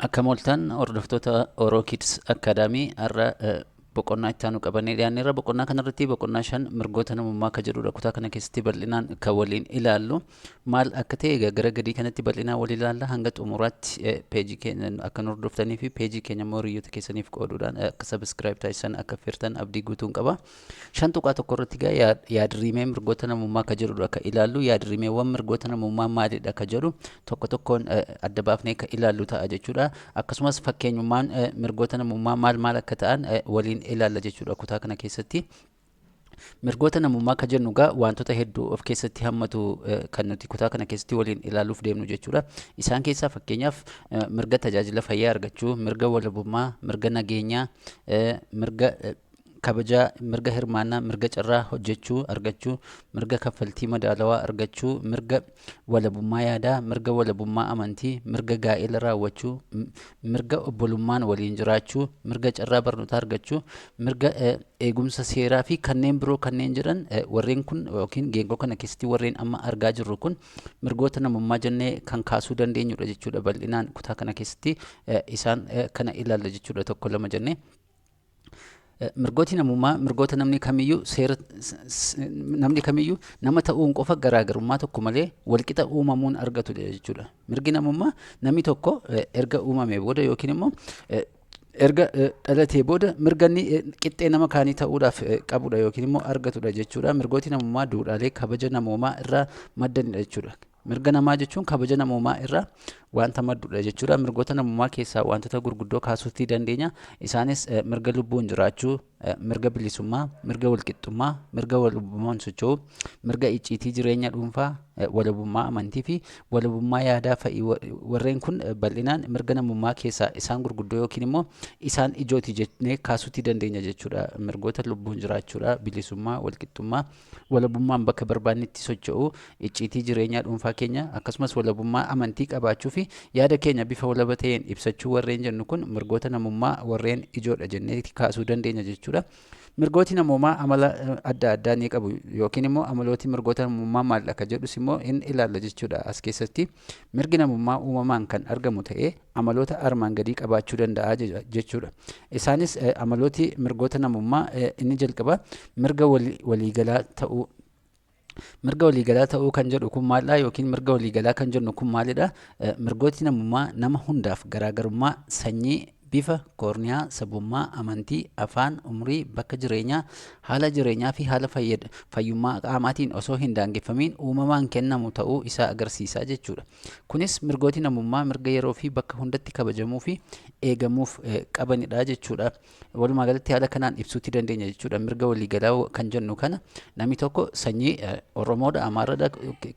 Akkam ooltan, hordoftoota Oro Kids Academy? Har'a boqonnaa itti aanu qabannee dhiyaanneerra. Boqonnaa kanarratti boqonnaa 5, mirgoota namummaa akka jedhudha. Kutaa kana keessatti bal'inaan kan waliin ilaallu maal akka ta'e egaa gara gadii kanatti bal'inaan wal ilaalla. Hanga xumuraatti peejii keenya akka nu hordoftanii fi peejii keenya immoo hiriyoota keessaniif qooduudhaan akka subscribe taasisan akka affeertan abdii guutuun qaba. 5.1 irratti egaa yaadriimee mirgoota namummaa akka jedhudha akka ilaallu. Yaadriimeewwan mirgoota namummaa maalidha akka jedhu tokko tokkoon adda baafnee akka ilaallu ta'a jechuudha. Akkasumas fakkeenyummaan mirgoota namummaa maal maal akka ta'an waliin ilaalla jechuudha kutaa kana keessatti. Mirgoota namummaa akka jennu egaa wantoota hedduu of keessatti hammatu kan nuti kutaa kana keessatti waliin ilaaluuf deemnu jechuudha. Isaan keessaa fakkeenyaaf mirga tajaajila fayyaa argachuu, mirga walabummaa, mirga nageenyaa, mirga kabajaa, mirga hirmaannaa, mirga carraa hojjechuu argachuu, mirga kaffaltii madaalawaa argachuu, mirga walabummaa yaadaa, mirga walabummaa amantii, mirga gaa'ela raawwachuu, mirga obbolummaan waliin jiraachuu, mirga carraa barnootaa argachuu, mirga eegumsa seeraa fi kanneen biroo kanneen jedhan, warreen kun yookiin geengoo kana keessatti warreen amma argaa jirru kun mirgoota namummaa jennee kan kaasuu dandeenyudha jechuudha. Bal'inaan kutaa kana keessatti isaan kana ilaalla jechuudha tokko lama jennee. Mirgooti namummaa mirgoota namni kamiyyuu seera namni kamiyyuu nama ta'uun qofa garaagarummaa tokko malee walqixa uumamuun argatudha jechuudha. Mirgi namummaa namni tokko erga uumamee booda yookiin immoo erga dhalatee booda mirga inni qixxee nama kaanii ta'uudhaaf qabudha yookiin immoo argatudha jechuudha. Mirgooti namummaa duudhaalee kabaja namoomaa irraa maddanidha jechuudha. Mirga namaa jechuun kabaja namoomaa irraa wanta maddudha jechuudha. Mirgoota namummaa keessaa wantoota gurguddoo kaasuutii dandeenya. Isaanis mirga lubbuun jiraachuu, mirga bilisummaa, mirga walqixxummaa, mirga walabummaan socho'uu, mirga icciitii jireenya dhuunfaa, walabummaa amantii fi walabummaa yaadaa fa'i. Warreen kun bal'inaan mirga namummaa keessaa isaan gurguddoo yookiin immoo isaan ijooti jennee kaasuutii dandeenya jechuudha. Mirgoota lubbuun jiraachuudha, bilisummaa, walqixxummaa, walabummaan bakka barbaannetti socho'uu, icciitii jireenyaa dhuunfaa keenya, akkasumas walabummaa amantii qabaachuu fi yaada keenya bifa walaba ta'een ibsachuu warreen jennu kun mirgoota namummaa warreen ijoodha jennee kaasuu dandeenya jechuudha. Mirgooti namummaa amala adda addaa ni qabu yookiin immoo amalooti mirgoota namummaa maalidha akka jedhus immoo in ilaalla jechuudha as keessatti. Mirgi namummaa uumamaan kan argamu ta'ee amaloota armaan gadii qabaachuu danda'a jechuudha. Isaanis amalooti mirgoota namummaa inni jalqaba mirga waliigalaa ta'uu. Mirga waliigalaa ta'uu kan jedhu kun maalidha yookiin mirga waliigalaa kan jennu kun maalidha? Mirgooti namummaa nama hundaaf garaagarummaa sanyii, bifa, koorniyaa, sabummaa, amantii, afaan, umrii, bakka jireenyaa, haala jireenyaa fi haala fayyummaa qaamaatiin osoo hin daangeffamiin uumamaan kennamu ta'uu isaa agarsiisa jechuudha. Kunis mirgooti namummaa mirga yeroo fi bakka hundatti kabajamuu fi eegamuuf qabanidha jechuudha. Walumaa galatti haala kanaan ibsuutti dandeenya jechuudha. Mirga waliigalaa kan jennu kana namni tokko sanyii Oromoodha, Amaaraadha,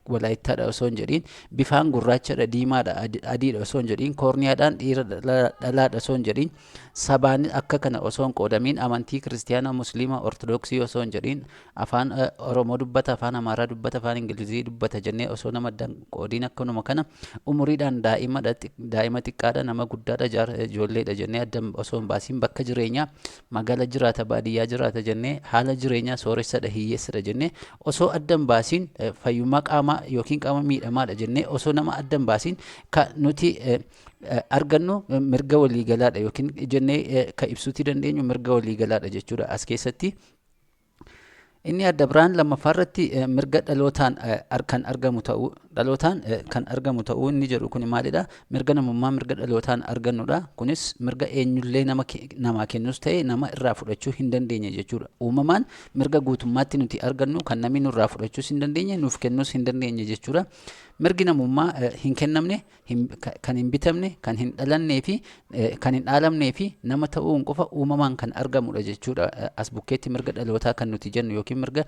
Walaayittaadha osoo hin jedhiin, bifaan gurraachadha, diimaadha, adiidha osoo hin jedhiin, koorniyaadhaan dhiira dhalaadha osoo hin jedhiin, sabaan akka kana osoo hin qoodamiin, amantii Kiristiyaana, Musliima, Ortodoksii osoo hin jedhiin, afaan Oromoo dubbata, afaan Amaaraa dubbata, afaan Ingilizii dubbata jennee osoo nama addaan qoodiin, akkanuma kana umuriidhaan daa'imadha, daa'ima xiqqaadha, nama guddaadha, ijoolleedha jennee adda osoo hin baasiin, bakka jireenyaa magaala jiraata, baadiyyaa jiraata jennee, haala jireenyaa sooressadha, hiyyeessadha jennee osoo adda hin baasiin, fayyummaa qaamaa yookiin qaama miidhamaadha jennee osoo nama adda hin baasiin ka nuti argannu mirga waliigalaadha yookiin jennee ka ibsuutii dandeenyu mirga waliigalaadha jechuudha as keessatti. Inni adda biraan lammaffaa irratti mirga dhalootaan kan argamu ta'uu, dhalootaan kan argamu ta'uu inni jedhu kun maalidha? Mirga namummaa mirga dhalootaan argannudha. Kunis mirga eenyullee nama namaa kennus ta'e nama irraa fudhachuu hin dandeenye jechuudha. Uumamaan mirga guutummaatti nuti argannu kan namni nurraa fudhachuus hin dandeenye, nuuf kennuus hin dandeenye jechuudha. Mirgi namummaa hin kennamne, kan hin bitamne, kan hin dhalannee fi kan hin dhaalamnee fi nama ta'uun qofa uumamaan kan argamudha jechuudha. As bukkeetti mirga dhalootaa kan nuti jennu yookiin mirga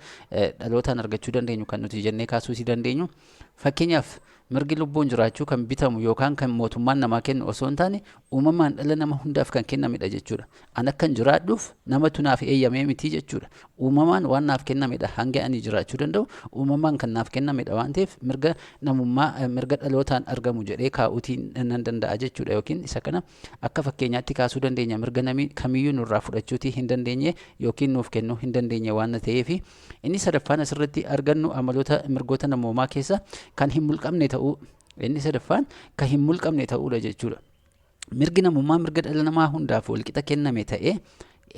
dhalootaan argachuu dandeenyu kan nuti jennee kaasuu dandeenyu. Fakkeenyaaf, mirgi lubbuun jiraachuu kan bitamu yookaan kan mootummaan namaa kennu osoo hin taane uumamaan dhala nama hundaaf kan kennamedha jechuudha. An akkan jiraadhuuf namatu naaf eeyyamee miti jechuudha. Uumamaan waan naaf kennamedha. Hanga ani jiraachuu danda'u uumamaan kan naaf kennamedha waan ta'eef mirga namummaa mirga dhalootaan argamu jedhee kaa'uutiin nan danda'a jechuudha. Yookiin isa kana akka fakkeenyaatti kaasuu dandeenya. Mirga namni kamiyyuu nurraa fudhachuutii hin dandeenye yookiin nuuf kennuu hin dandeenye waan ta'eef. Inni sadaffaan asirratti argannu amaloota mirgoota namoomaa keessa kan hin mulqamne ta'uu. Inni sadaffaan kan hin mulqamne ta'uudha jechuudha. Mirgi namummaa mirga dhala namaa hundaaf walqixa kenname ta'ee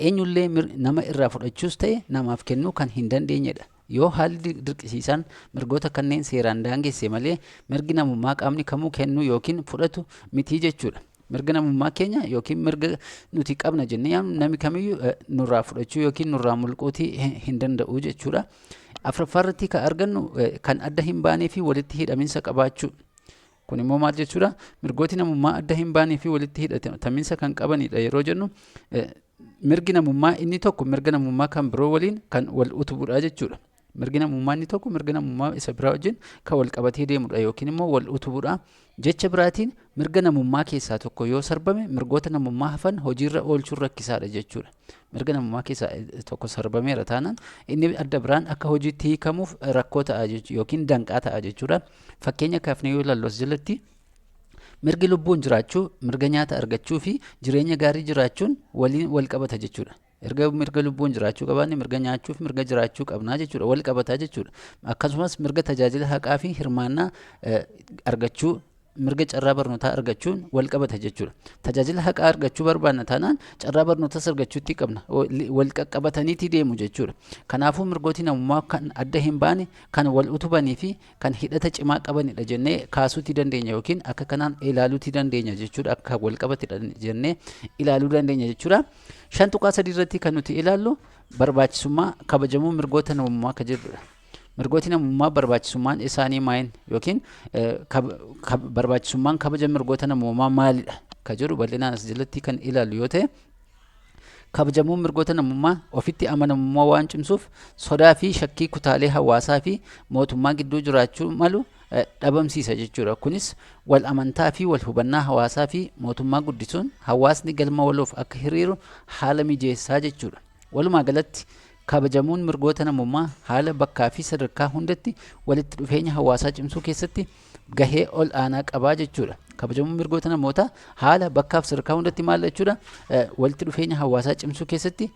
eenyullee nama irraa fudhachuus ta'e namaaf kennuu kan hin dandeenyedha. Yoo haalli dirqisiisaan mirgoota kanneen seeraan daangesse malee mirgi namummaa qaamni kamuu kennuu yookiin fudhatu mitii jechuudha. Mirga namummaa keenya yookiin mirga nuti qabna jennee yaamnu namni kamiyyuu nurraa fudhachuu yookiin nurraa mulquutii hin danda'u jechuudha. Afuraffaa irratti kan argannu kan adda hin baanee fi walitti hidhaminsa qabaachuu. Kun immoo maal jechuudha? Mirgooti namummaa adda hin baanee fi walitti hidhaminsa kan qabanidha yeroo jennu, mirgi namummaa inni tokko mirga namummaa kan biroo waliin kan wal utubudha jechuudha. Mirgi namummaa inni tokko mirga namummaa isa biraa wajjin kan wal qabatee deemudha yookiin immoo wal utubudha. Jecha biraatiin, mirga namummaa keessaa tokko yoo sarbame mirgoota namummaa hafan hojiirra oolchuun rakkisaadha jechuudha. Mirga namummaa keessaa tokko sarbameera taanaan inni adda biraan akka hojiitti hiikamuuf rakkoo ta'a yookiin danqaa ta'a jechuudha. Fakkeenya kaafnee yoo ilaallu, as jalatti mirgi lubbuun jiraachuu, mirga nyaata argachuu fi jireenya gaarii jiraachuun waliin wal qabata jechuudha. Erga mirga lubbuun jiraachuu qabaanne mirga nyaachuu fi mirga jiraachuu qabnaa jechuudha. Wal qabataa jechuudha. Akkasumas mirga tajaajila haqaa fi hirmaannaa argachuu, mirga carraa barnootaa argachuun wal qabata jechuudha. Tajaajila haqaa argachuu barbaanna taanaan carraa barnootaas argachuutti qabna. Wal qaqqabataniiti deemu jechuudha. Kanaafuu mirgooti namummaa kan adda hin baane, kan wal utubanii fi kan hidhata cimaa qabanidha jennee kaasuutii dandeenya yookiin akka kanaan ilaaluutii dandeenya jechuudha. Akka wal qabatedha jennee ilaaluu dandeenya jechuudha. 5.3 irratti kan nuti ilaallu barbaachisummaa kabajamuu mirgoota namummaa akka jedhudha. Mirgooti namummaa barbaachisummaan isaanii maal yookiin barbaachisummaan kabaja mirgoota namummaa maalidha ka jedhu bal'inaan as jalatti kan ilaallu yoo ta'e, kabajamuun mirgoota namummaa ofitti amanamummaa waan cimsuuf sodaa fi shakkii kutaalee hawaasaa fi mootummaa gidduu jiraachuu malu dhabamsiisa jechuudha. Kunis wal amantaa fi wal hubannaa hawaasaa fi mootummaa guddisuun hawaasni galma waloof akka hiriiru haala mijeessaa jechuudha. Walumaa galatti, kabajamuun mirgoota namummaa haala bakkaa fi sadarkaa hundatti walitti dhufeenya hawaasaa cimsuu keessatti gahee ol aanaa qabaa jechuudha. Kabajamuun mirgoota namootaa haala bakkaa fi sadarkaa hundatti maal jechuudha? Walitti dhufeenya hawaasaa cimsuu keessatti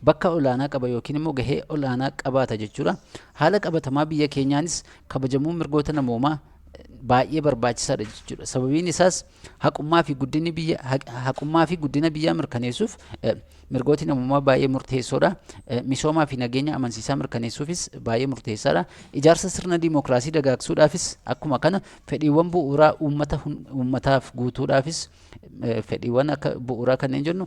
bakka ol aanaa qaba yookiin immoo gahee ol aanaa qabaata jechuudha. Haala qabatamaa biyya keenyaanis kabajamuun mirgoota namoomaa baay'ee barbaachisaadha jechuudha. Sababiin isaas haqummaa fi guddina biyyaa mirkaneessuuf mirgooti namummaa baay'ee murteessoodha. Misoomaa fi nageenya amansiisaa mirkaneessuufis baay'ee murteessaadha. Ijaarsa sirna diimokiraasii dagaagsuudhaafis akkuma kana fedhiiwwan bu'uuraa uummataaf guutuudhaafis, fedhiiwwan akka bu'uuraa kanneen jennu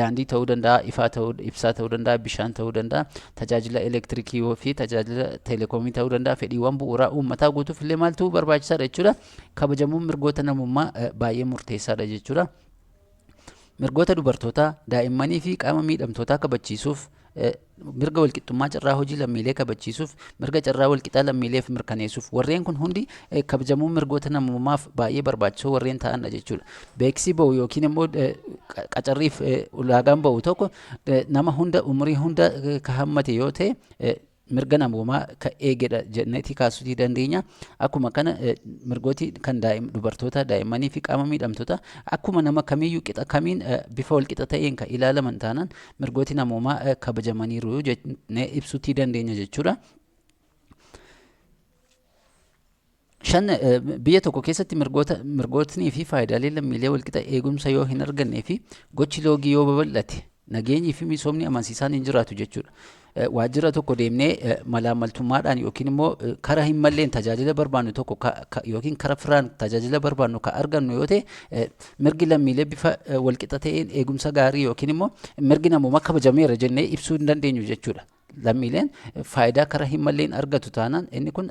daandii ta'uu danda'a, ifaa ta'uu, ibsaa ta'uu danda'a, bishaan ta'uu danda'a, tajaajila elektirikii fi tajaajila teelekoomii ta'uu danda'a. Fedhiiwwan bu'uuraa uummataa guutuuf illee maaltu barbaachisaadha jechuudha? Kabajamuun mirgoota namummaa baay'ee murteessaadha jechuudha. Mirgoota dubartootaa, daa'immanii fi qaama miidhamtootaa kabachiisuuf, mirga walqixxummaa carraa hojii lammiilee kabachiisuuf, mirga carraa walqixaa lammiileef mirkaneessuuf, warreen kun hundi kabajamuun mirgoota namummaaf baay'ee barbaachisoo warreen ta'anidha jechuudha. Beeksisi ba'u yookiin immoo qacarriif ulaagaan ba'u tokko nama hunda, umurii hunda ka hammate yoo ta'e, mirga namoomaa ka eegedha jenneeti kaasuutii dandeenya. Akkuma kana mirgooti kan daa'im dubartoota, daa'immanii fi qaama miidhamtoota akkuma nama kamiyyuu qixa kamiin, bifa walqixa ta'een kan ilaalaman taanaan mirgooti namoomaa kabajamaniiru jennee ibsuutii dandeenya jechuudha. 5, biyya tokko keessatti mirgootnii fi faayidaaleen lammiilee walqixa eegumsa yoo hin argannee fi gochi loogii yoo babal'ate, nageenyii fi misoomni amansiisaan hin jiraatu jechuudha. Waajjira tokko deemnee malaammaltummaadhaan yookiin immoo karaa hin malleen tajaajila barbaannu tokko yookiin karaa firaan tajaajila barbaannu ka argannu yoo ta'e, mirgi lammiilee bifa walqixa ta'een eegumsa gaarii yookiin immoo mirgi namoomaa kabajameera jennee ibsuu hin dandeenyu jechuudha. Lammiileen faayidaa karaa hin malleen argatu taanaan inni kun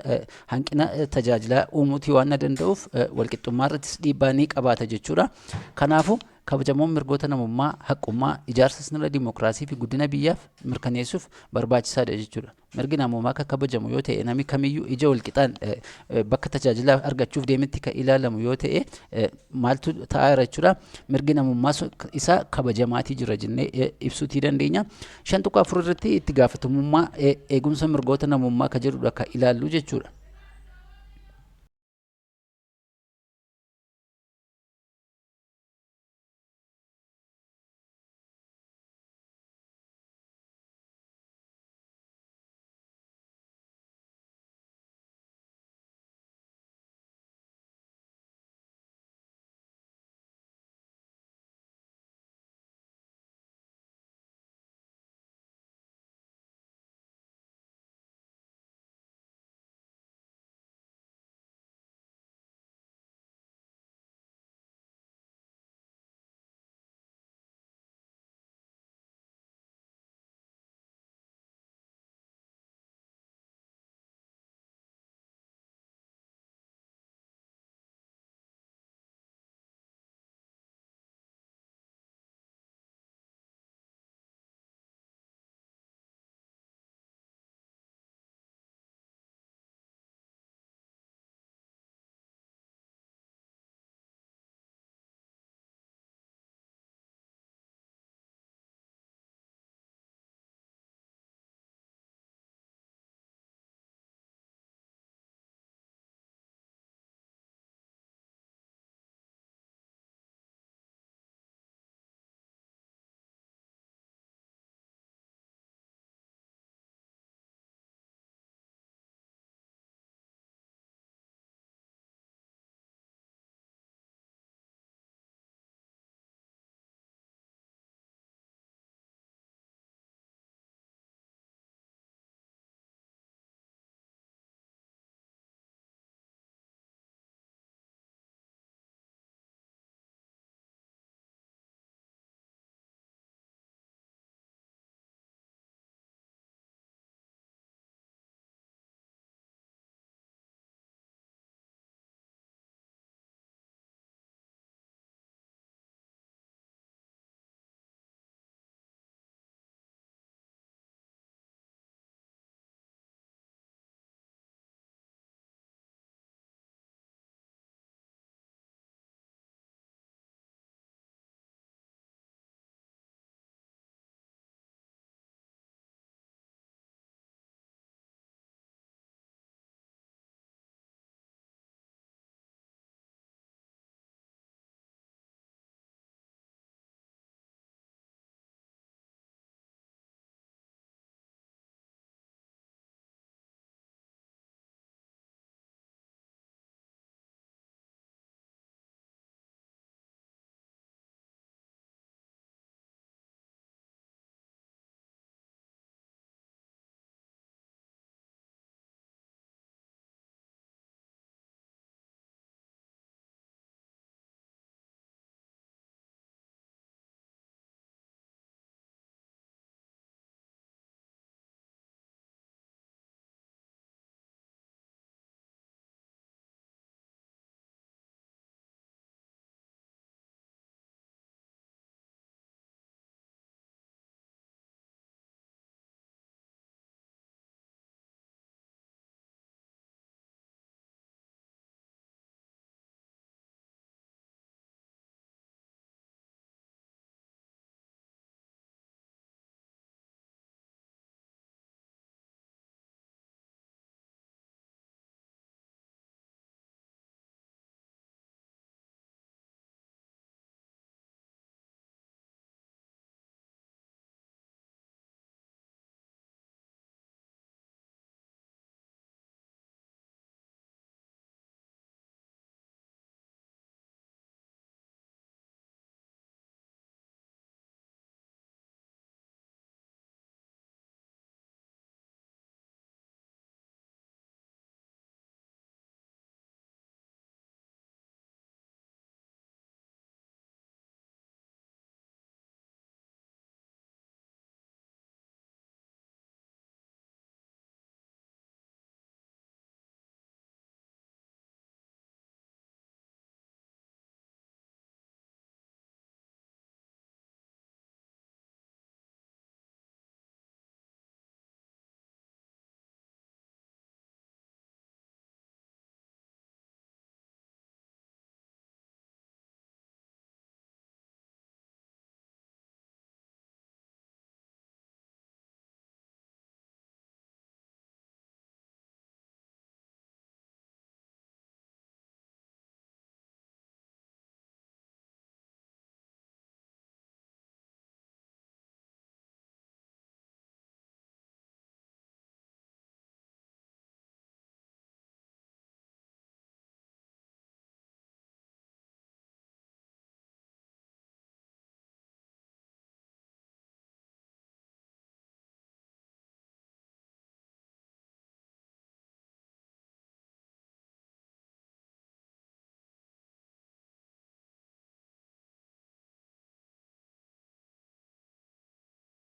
hanqina tajaajilaa uumuutii waan na danda'uuf walqixxummaa irrattis dhiibbaa ni qabaata jechuudha. Kanaafuu kabajamuun mirgoota namummaa haqummaa, ijaarsa sirna dimookiraasii fi guddina biyyaaf mirkaneessuuf barbaachisaadha jechuudha. Mirgi namummaa akka kabajamu yoo ta'e, namni kamiyyuu ija walqixaan bakka tajaajila argachuuf deemetti kan ilaalamu yoo ta'e, maaltu ta'aa jira jechuudha? Mirgi namummaa isaa kabajamaatii jira jennee ibsuutii dandeenya. 5.4 irratti itti gaafatamummaa eegumsa mirgoota namummaa ka jedhudha kan ilaallu jechuudha.